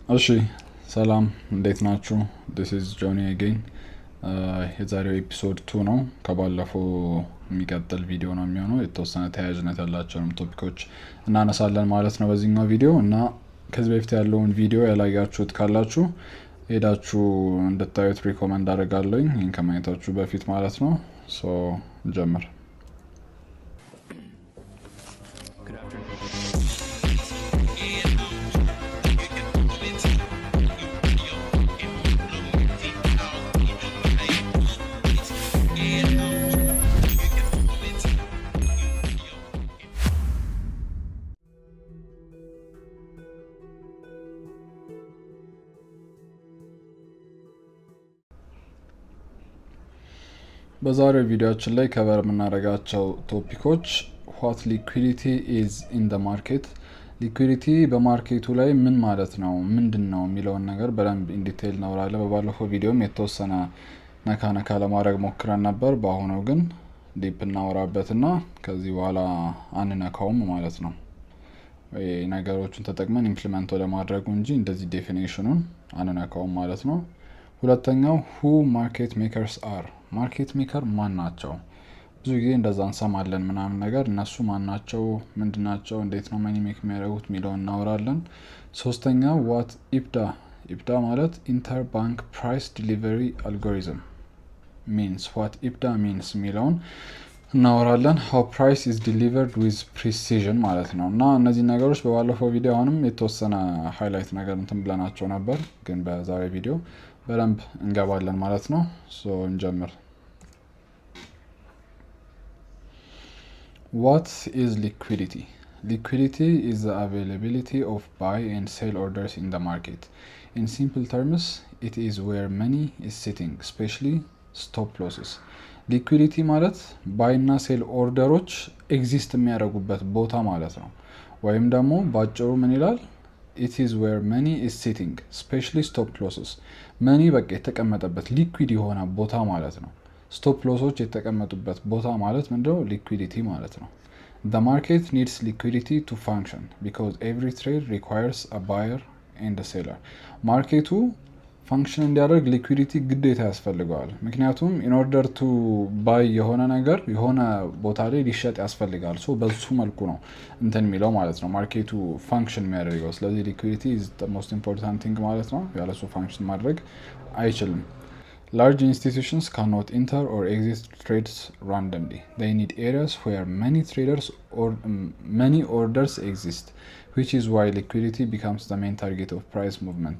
እሺ ሰላም፣ እንዴት ናችሁ? This is Johnny again። የዛሬው episode 2 ነው። ከባለፈው የሚቀጥል ቪዲዮ ነው የሚሆነው። የተወሰነ ተያያዥነት ያላቸውንም topic ኦች እናነሳለን ማለት ነው በዚህኛው ቪዲዮ። እና ከዚህ በፊት ያለውን ቪዲዮ ያላያችሁት ካላችሁ ሄዳችሁ እንድታዩት recommend አደርጋለሁኝ፣ ይህን ከማየታችሁ በፊት ማለት ነው። So እንጀምር። Good afternoon. በዛሬው ቪዲዮአችን ላይ cover የምናደርጋቸው topic ኦች what liquidity is in the market፣ liquidity በ market ኡ ላይ ምን ማለት ነው፣ ምንድን ነው የሚለውን ነገር በደንብ in detail እናወራለን። በባለፈው ቪዲዮም የተወሰነ ነካ ነካ ለማድረግ ሞክረን ነበር። በአሁኑ ግን deep እናወራበትና ከዚህ በኋላ አንነካውም ማለት ነው። ነገሮችን ተጠቅመን implement ወደ ማድረጉ እንጂ እንደዚህ definition ኑን አንነካውም ማለት ነው። ሁለተኛው who market makers are፣ market maker ማን ናቸው? ብዙ ጊዜ እንደዛ እንሰማለን ምናምን ነገር። እነሱ ማን ናቸው? ምንድን ናቸው? እንዴት ነው money make የሚያደርጉት የሚለውን እናወራለን። ሶስተኛው what IPDA፣ IPDA ማለት interbank price delivery algorithm means፣ what IPDA means የሚለውን እናወራለን። How price is delivered with precision ማለት ነው። እና እነዚህ ነገሮች በባለፈው ቪዲዮ አሁንም የተወሰነ highlight ነገር እንትን ብለናቸው ነበር፣ ግን በዛሬ ቪዲዮ በደንብ እንገባለን ማለት ነው። So እንጀምር። What is liquidity? Liquidity is the availability of buy and sell orders in the market. In simple terms, it is where money is sitting, especially stop losses. Liquidity ማለት buy እና sell order ኦች exist የሚያደርጉበት ቦታ ማለት ነው። ወይም ደግሞ በአጭሩ ምን ይላል? It is where money is sitting, especially stop losses። Money በቃ የተቀመጠበት liquid የሆነ ቦታ ማለት ነው። Stop loss ኦች የተቀመጡበት ቦታ ማለት ምንድነው? Liquidity ማለት ነው። The market needs liquidity to function because every trade requires a buyer and a seller. Market ኡ function እንዲያደርግ liquidity ግዴታ ያስፈልገዋል። ምክንያቱም in order to buy የሆነ ነገር የሆነ ቦታ ላይ ሊሸጥ ያስፈልጋል። So በሱ መልኩ ነው እንትን የሚለው ማለት ነው market ኡ function የሚያደርገው። ስለዚህ liquidity is the most important thing ማለት ነው። ያለሱ function ማድረግ አይችልም። Large institutions cannot enter or exit trades randomly. They need areas where many traders or many orders exist, which is why liquidity becomes the main target of price movement.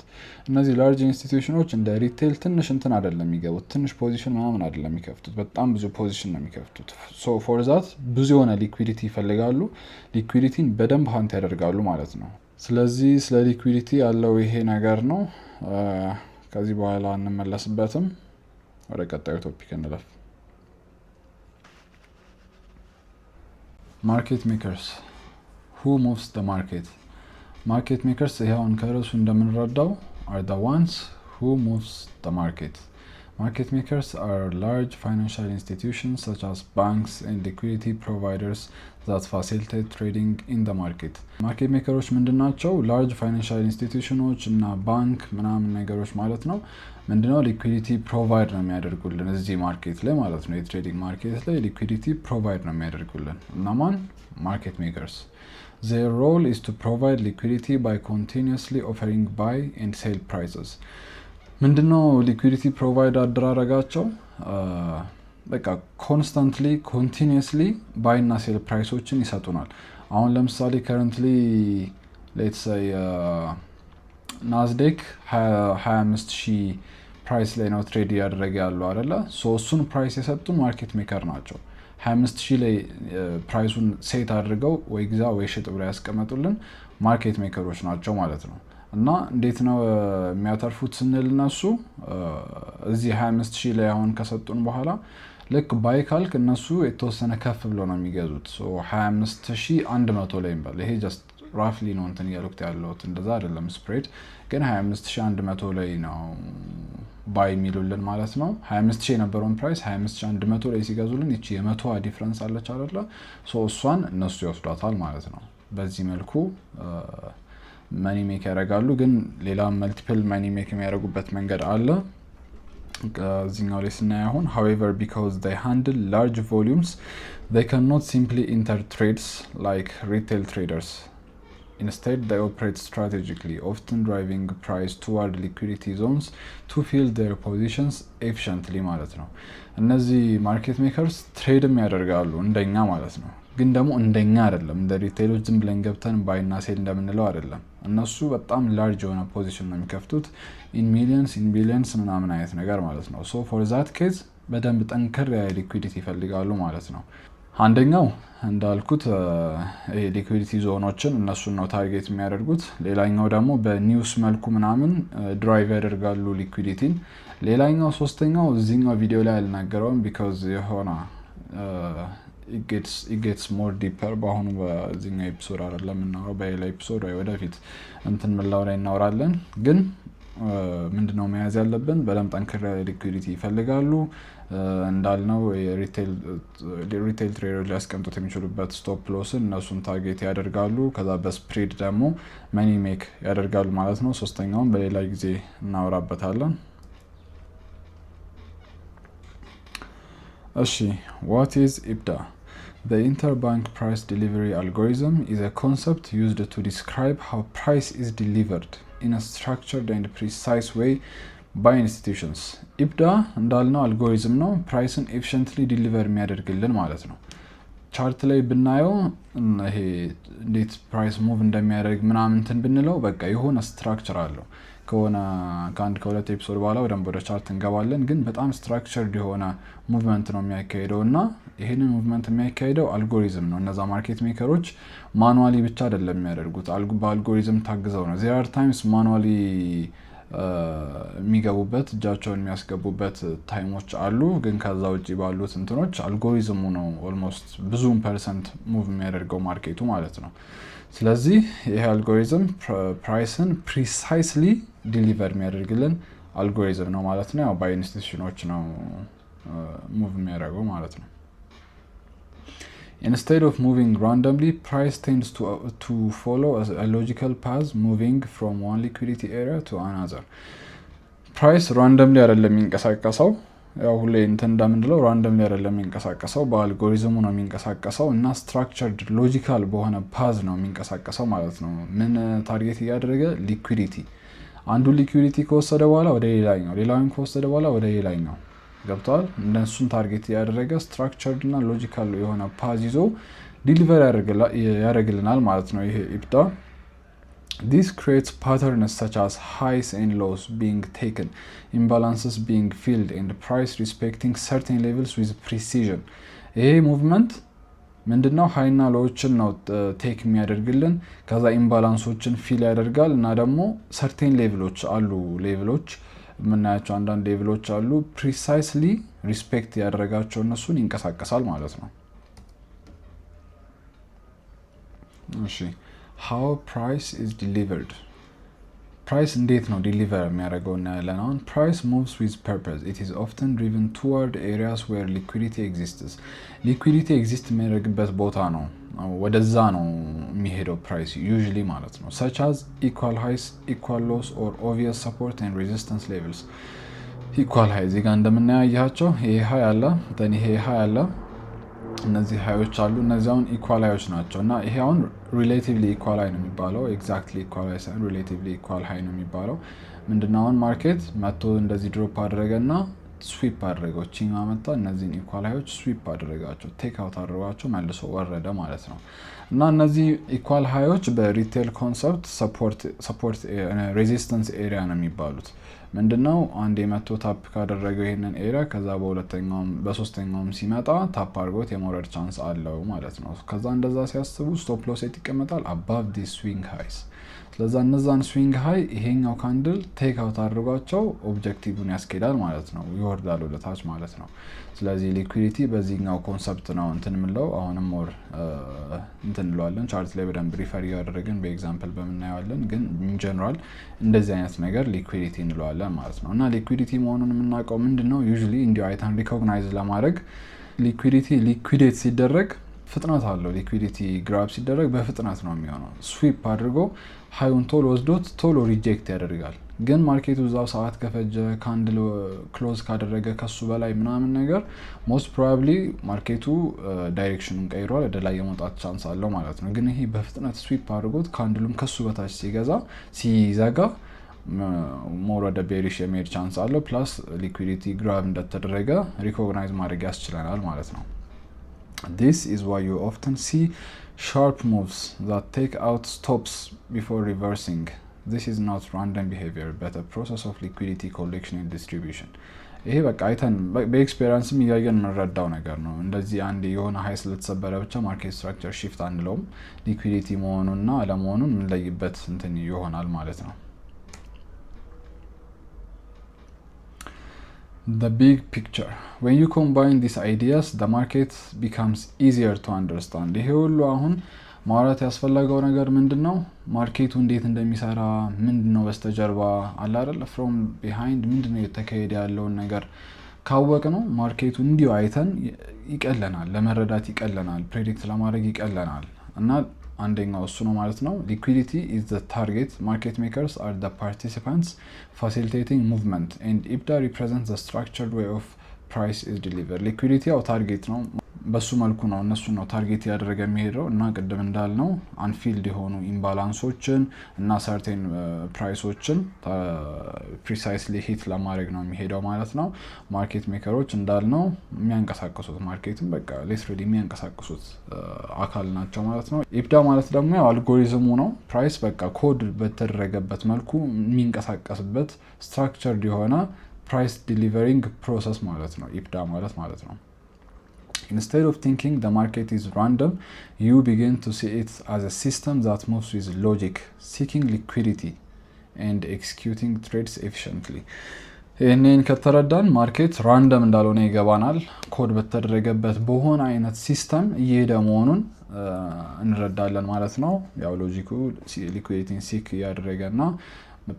እነዚህ large institution ኦች እንደ retail ትንሽ እንትን አይደለም የሚገቡት፣ ትንሽ position ምናምን አይደለም የሚከፍቱት፣ በጣም ብዙ position ነው የሚከፍቱት። So for that ብዙ የሆነ liquidity ይፈልጋሉ። Liquidity ን በደንብ hunt ያደርጋሉ ማለት ነው። ስለዚህ ስለ liquidity ያለው ይሄ ነገር ነው። ከዚህ በኋላ አንመለስበትም። ወደ ቀጣዩ topic እንለፍ። Market makers, who moves the market? Market makers ይኸውን ከርዕሱ እንደምንረዳው are the ones who moves the market. Market makers are large financial institutions such as banks and liquidity providers that facilitate trading in the market. Market maker ኦች ምንድን ናቸው? Large financial institution ኦች እና ባንክ ምናምን ነገሮች ማለት ነው። ምንድነው? Liquidity provide ነው የሚያደርጉልን እዚህ market ላይ ማለት ነው። የ trading market ላይ liquidity provide ነው የሚያደርጉልን። እነማን? Market makers። Their role is to provide liquidity by continuously offering buy and sell prices. ምንድነው liquidity provide አደራረጋቸው? በቃ constantly, continuously buy እና sell price ኦችን ይሰጡናል። አሁን ለምሳሌ currently, let's say, Nasdaq 25 ሺህ price ላይ ነው trade እያደረገ ያለው አይደለ? So እሱን price የሰጡን market maker ናቸው። 25 ሺህ ላይ price ኡን set አድርገው ወይ ግዛ ወይ ሽጥ ብለው ያስቀመጡልን market maker ኦች ናቸው ማለት ነው። እና እንዴት ነው የሚያተርፉት ስንል እነሱ እዚህ 25 ሺህ ላይ አሁን ከሰጡን በኋላ ልክ buy ካልክ እነሱ የተወሰነ ከፍ ብሎ ነው የሚገዙት። 25,100 ላይ እንበል። ይሄ just roughly ነው እንትን እያልኩት ያለሁት፣ እንደዛ አይደለም spread ግን 25,100 ላይ ነው buy የሚሉልን ማለት ነው። 25 ሺህ የነበረውን price 25,100 ላይ ሲገዙልን ይቺ የመቶዋ difference አለች አይደለ? So እሷን እነሱ ይወስዷታል ማለት ነው። በዚህ መልኩ Money make ያደርጋሉ። ግን ሌላ multiple money make የሚያደርጉበት መንገድ አለ። እዚኛው ላይ ስናይ አሁን፣ however, because they handle large volumes, they cannot simply enter trades like retail traders. Instead, they operate strategically, often driving price toward liquidity zones to fill their positions efficiently ማለት ነው። እነዚህ market makers trade ም ያደርጋሉ እንደኛ ማለት ነው። ግን ደግሞ እንደኛ አይደለም። እንደ retail ኦች ዝም ብለን ገብተን buy ና sell እንደምንለው አይደለም። እነሱ በጣም large የሆነ position ነው የሚከፍቱት፣ in millions, in billions ምናምን አይነት ነገር ማለት ነው። So for that case በደንብ ጠንከር ያለ liquidity ይፈልጋሉ ማለት ነው። አንደኛው እንዳልኩት liquidity zone ኦችን እነሱን ነው target የሚያደርጉት። ሌላኛው ደግሞ በ news መልኩ ምናምን drive ያደርጋሉ liquidity ን። ሌላኛው ሶስተኛው እዚህኛው ቪዲዮ ላይ አልናገረውም because የሆነ it gets more deeper። በአሁኑ በዚህኛው episode አይደለም የምናወራው፣ በሌላ episode ወይ ወደፊት እንትን ምላው ላይ እናወራለን። ግን ምንድነው መያዝ ያለብን? በደንብ ጠንከር ያለ liquidity ይፈልጋሉ። እንዳልነው retail trader ኦች ሊያስቀምጡት የሚችሉበት stop loss ን እነሱን target ያደርጋሉ። ከዛ በ spread ደግሞ money make ያደርጋሉ ማለት ነው። ሶስተኛውን በሌላ ጊዜ እናወራበታለን። እሺ፣ what is IPDA? The interbank price delivery algorithm is a concept used to describe how price is delivered in a structured and precise way by institutions. IPDA እንዳልነው አልጎሪዝም ነው፣ price ን efficiently deliver የሚያደርግልን ማለት ነው። Chart ላይ ብናየው ይሄ እንዴት price move እንደሚያደርግ ምናምን እንትን ብንለው በቃ የሆነ structure አለው። ከሆነ ከአንድ ከሁለት episode በኋላ በደንብ ወደ chart እንገባለን። ግን በጣም structured የሆነ movement ነው የሚያካሂደው እና ይህንን movement የሚያካሂደው አልጎሪዝም ነው። እነዛ market maker ኦች manually ብቻ አይደለም የሚያደርጉት፣ በአልጎሪዝም ታግዘው ነው። There are times manually የሚገቡበት፣ እጃቸውን የሚያስገቡበት time ኦች አሉ። ግን ከዛ ውጭ ባሉት እንትኖች አልጎሪዝሙ ነው almost ብዙውን percent move የሚያደርገው market ኡ ማለት ነው። ስለዚህ ይሄ algorithm price ን precisely deliver የሚያደርግልን አልጎሪዝም ነው ማለት ነው። ያው by institution ኦች ነው move የሚያደርገው ማለት ነው። Instead of moving randomly, price tends to follow a logical path, moving from one liquidity area to another. Price randomly አይደለም የሚንቀሳቀሰው። ያው ሁሌ እንትን እንደምንለው randomly አይደለም የሚንቀሳቀሰው፣ በአልጎሪዝሙ ነው የሚንቀሳቀሰው እና structured, logical በሆነ path ነው የሚንቀሳቀሰው ማለት ነው። ምን target እያደረገ? Liquidity። አንዱ liquidity ከወሰደ በኋላ ወደ ሌላኛው፣ ሌላውን ከወሰደ በኋላ ወደ ሌላኛው፣ ገብተዋል። እነሱን target እያደረገ structured እና logical የሆነ path ይዞ deliver ያደርግልናል ማለት ነው ይሄ IPDA። This creates patterns such as highs and lows being taken, imbalances being filled, and price respecting certain levels with precision. ይሄ movement ምንድነው? High ና low ዎችን ነው take የሚያደርግልን። ከዛ imbalance ኦችን fill ያደርጋል እና ደግሞ certain level ኦች አሉ፣ level ኦች የምናያቸው አንዳንድ level ኦች አሉ። Precisely respect ያደረጋቸው እነሱን ይንቀሳቀሳል ማለት ነው። እሺ፣ how price is delivered። Price እንዴት ነው deliver የሚያደርገው እናያለን። አሁን price moves with purpose. It is often driven toward areas where liquidity exists. Liquidity exist የሚያደርግበት ቦታ ነው፣ ወደዛ ነው የሚሄደው price usually ማለት ነው። Such as equal highs, equal lows or obvious support and resistance levels. Equal high እዚህ ጋር እንደምናያያቸው ይሄ high አለ፣ then ይሄ high አለ፣ እነዚህ high ኦች አሉ። እነዚህ አሁን equal high ኦች ናቸው እና ይሄ አሁን relatively equal high ነው የሚባለው። Exactly equal high ሳይሆን relatively equal high ነው የሚባለው። ምንድነው? አሁን market መጥቶ እንደዚህ drop አደረገና sweep አደረገው። ቺኛ መጣ፣ እነዚህን equal high ኦች sweep አደረጋቸው፣ take out አደረጋቸው፣ መልሶ ወረደ ማለት ነው። እና እነዚህ equal high ኦች በ retail concept support resistance area ነው የሚባሉት። ምንድነው? አንድ የመቶ tap ካደረገው ይሄንን area፣ ከዛ በሁለተኛውም በሶስተኛውም ሲመጣ tap አድርጎት የመውረድ chance አለው ማለት ነው። ከዛ እንደዛ ሲያስቡ stop loss የት ይቀመጣል? Above the swing highs። ስለዛ እነዛን swing high ይሄኛው candle take out አድርጓቸው objective ን ያስኬዳል ማለት ነው፣ ይወርዳል ወደ ታች ማለት ነው። ስለዚህ liquidity በዚህኛው concept ነው እንትን የምንለው። አሁንም more እንትን እንለዋለን፣ chart ላይ በደንብ refer እያደረግን በ example በምናየዋለን። ግን in general እንደዚህ አይነት ነገር liquidity እንለዋለን ማለት ነው። እና liquidity መሆኑን የምናውቀው ምንድን ነው? Usually እንዲሁ አይተን recognize ለማድረግ liquidity liquidate ሲደረግ ፍጥነት አለው። Liquidity grab ሲደረግ በፍጥነት ነው የሚሆነው። Sweep አድርጎ high ኡን ቶሎ ወስዶት ቶሎ reject ያደርጋል። ግን market ኡ እዛው ሰዓት ከፈጀ፣ candle close ካደረገ ከሱ በላይ ምናምን ነገር most probably market ኡ direction ኑን ቀይሯል፣ ወደ ላይ የመውጣት chance አለው ማለት ነው። ግን ይሄ በፍጥነት sweep አድርጎት candle ኡም ከሱ በታች ሲዘጋ more ወደ bearish የመሄድ chance አለው። Plus liquidity grab እንደተደረገ recognize ማድረግ ያስችለናል ማለት ነው። This is why you often see sharp moves that take out stops before reversing. This is not random behavior but a process of liquidity collection and distribution. ይሄ በቃ አይተን በ experience ም እያየን የምንረዳው ነገር ነው። እንደዚህ አንድ የሆነ high ስለተሰበረ ብቻ market structure shift አንለውም። Liquidity መሆኑና አለመሆኑን የምንለይበት እንትን ይሆናል ማለት ነው። The big picture. When you combine these ideas, the market becomes easier to understand. ይሄ ሁሉ አሁን ማውራት ያስፈለገው ነገር ምንድን ነው? Market ኡ እንዴት እንደሚሰራ፣ ምንድን ነው በስተጀርባ አለ አይደል? From behind ምንድን ነው የተካሄደ ያለውን ነገር ካወቅነው market ኡ እንዲሁ አይተን ይቀለናል፣ ለመረዳት ይቀለናል፣ predict ለማድረግ ይቀለናል። እና አንደኛው እሱ ነው ማለት ነው። Liquidity is the target, market makers are the participants facilitating movement, and IPDA represent the structured way of price is delivered። Liquidity ያው target ነው። በሱ መልኩ ነው እነሱ ነው target እያደረገ የሚሄደው። እና ቅድም እንዳልነው unfilled የሆኑ imbalance ኦችን እና certain price ኦችን precisely hit ለማድረግ ነው የሚሄደው ማለት ነው። Market maker ኦች እንዳልነው የሚያንቀሳቅሱት market ን በቃ literally የሚያንቀሳቅሱት አካል ናቸው ማለት ነው። IPDA ማለት ደግሞ ያው አልጎሪዝሙ ነው። Price በቃ ኮድ በተደረገበት መልኩ የሚንቀሳቀስበት structured የሆነ price delivering process ማለት ነው IPDA ማለት ነው። Instead of thinking the market is random, you begin to see it as a system that moves with logic, seeking liquidity and executing trades efficiently. ይህንን ከተረዳን market random እንዳልሆነ ይገባናል። ኮድ በተደረገበት በሆነ አይነት system እየሄደ መሆኑን እንረዳለን ማለት ነው። ያው logic ኩ liquidity ን seek እያደረገ እና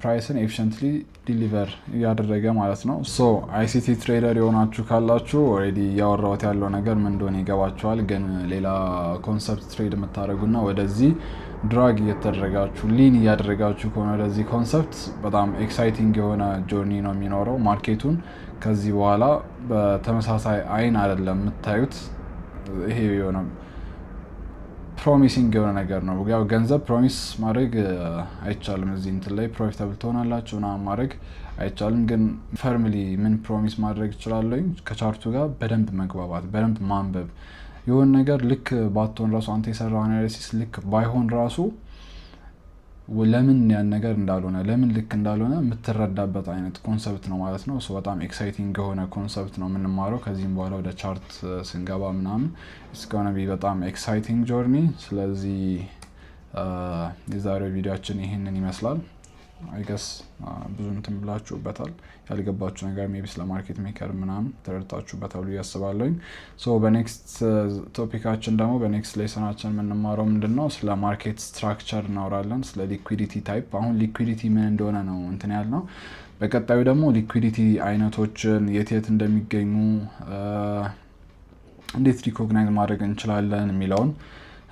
price ን efficiently deliver እያደረገ ማለት ነው። So ICT trader የሆናችሁ ካላችሁ already እያወራሁት ያለው ነገር ምን እንደሆነ ይገባችኋል። ግን ሌላ concept trade የምታደርጉና ወደዚህ drag እየተደረጋችሁ፣ lean እያደረጋችሁ ከሆነ ወደዚህ concept በጣም exciting የሆነ journey ነው የሚኖረው። Market ኡን ከዚህ በኋላ በተመሳሳይ አይን አይደለም የምታዩት። ይሄ የሆነ promising የሆነ ነገር ነው። ያው ገንዘብ promise ማድረግ አይቻልም። እዚህ እንትን ላይ profitable ትሆናላችሁ ምናምን ማድረግ አይቻልም። ግን firmly ምን promise ማድረግ እችላለሁኝ? ከ chart ኡ ጋር በደንብ መግባባት፣ በደንብ ማንበብ፣ የሆነ ነገር ልክ ባትሆን ራሱ፣ አንተ የሰራው analysis ልክ ባይሆን ራሱ ለምን ያን ነገር እንዳልሆነ፣ ለምን ልክ እንዳልሆነ የምትረዳበት አይነት concept ነው ማለት ነው። በጣም exciting የሆነ concept ነው የምንማረው። ከዚህም በኋላ ወደ chart ስንገባ ምናምን it's gonna be በጣም exciting journey። ስለዚህ የዛሬው ቪዲዮአችን ይህንን ይመስላል። I guess ብዙ እንትን ብላችሁበታል። ያልገባችሁ ነገር maybe ስለ market maker ምናምን ተረድታችሁበታል ብዬ አስባለሁኝ። So በ next topic ኣችን ደግሞ በ next lesson ኣችን የምንማረው ምንድን ነው? ስለ market structure እናወራለን። ስለ liquidity type። አሁን liquidity ምን እንደሆነ ነው እንትን ያልነው። በቀጣዩ ደግሞ liquidity አይነቶችን፣ የት የት እንደሚገኙ፣ እንዴት recognize ማድረግ እንችላለን የሚለውን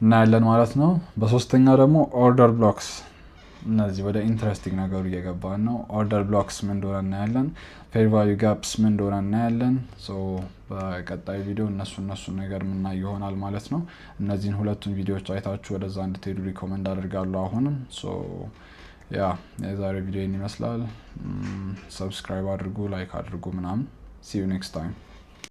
እናያለን ማለት ነው። በሶስተኛ ደግሞ order blocks። እነዚህ ወደ interesting ነገሩ እየገባን ነው። Order blocks ምን እንደሆነ እናያለን። Fair value gaps ምን እንደሆነ እናያለን። በቀጣዩ ቪዲዮ እነሱ ነገር የምናይ ይሆናል ማለት ነው። እነዚህን ሁለቱን ቪዲዮዎች አይታችሁ ወደዛ እንድትሄዱ recommend አደርጋለሁ። አሁንም yeah፣ የዛሬው ቪዲዮ ይህን ይመስላል። Subscribe አድርጉ፣ like አድርጉ ምናምን። See you next time.